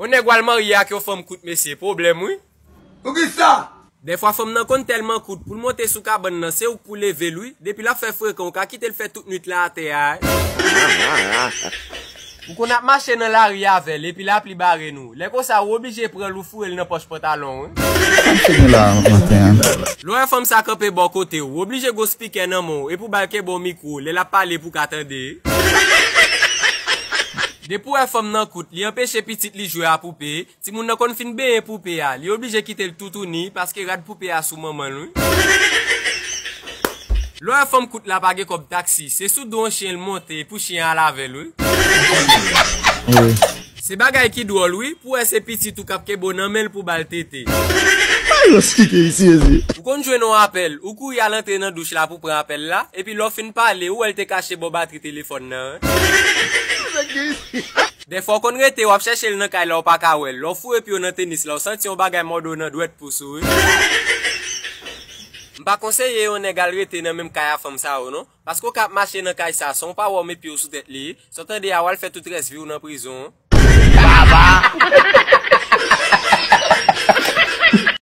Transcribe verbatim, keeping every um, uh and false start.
Yon nèg w al marye ak yon fanm kout, mesye, pwoblèm, wi. Poukisa? Dèfwa fanm nan konn tèlman kout, pou l monte sou kabann nan, se ou k pou leve l, wi. Depi l ap fè frekan, ou ka kite l fè tout nwit la atè a. Ou konn ap mache nan lari avè l, epi lapli bare nou. Lè konsa, ou oblije pran l, ou foure l nan pòch pantalon, wi. Sa m fè gen la maten an? Lè w wè fanm sa kanpe bò kote w, ou oblije gon spikè nan men w, epi w ba l kenbe yon mikwo, lè l ap pale pou w ka tande. Depi w wè fanm nan kout, li anpeche pitit li jwe a poupe, timoun nan konn fin benyen poupe a, li oblije kite l toutouni, paske rad poupe a sou manman l, wi. Lè w wè fanm kout la pa gen kòb taksi, se sou do yon chen l monte pou chen an al avè l, wi. Wi. Se bagay ki dwòl, wi, pou w wè se pitit ou k ap kenbe w nan men l pou w ba l tete. Ay, lòs kike isi, ezi. Ou konn jwenn yon apèl, ou kouri al antre nan douch la pou pran apèl la, epi lè w fin pale, ou wè l te kache bò batri telefòn nan, wi. Dèfwa w konn rete, w ap chèche l nan kay la, ou pa ka wè l. Lè w foure pye w nan tenis la, w santi yon bagay mòde w nan dwèt pous ou, wi. M pa konseye yon nèg al rete nan menm kay a fanm sa yo, non. Paske w ka ap mache nan kay sa, san w pa wè w met pye w sou tèt li, sa w tande a, w al fè tout rès vi w nan prizon.